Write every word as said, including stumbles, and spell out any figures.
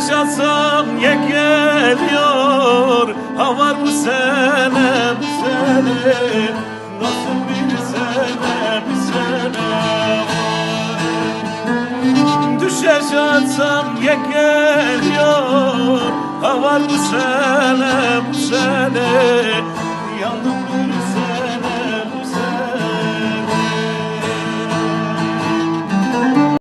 Çatsam yek geliyor, havar bu sene, bu sene. Nasıl bir sene, bu sene. Düşe çatsam yek geliyor, havar bu sene, bu sene. Yandım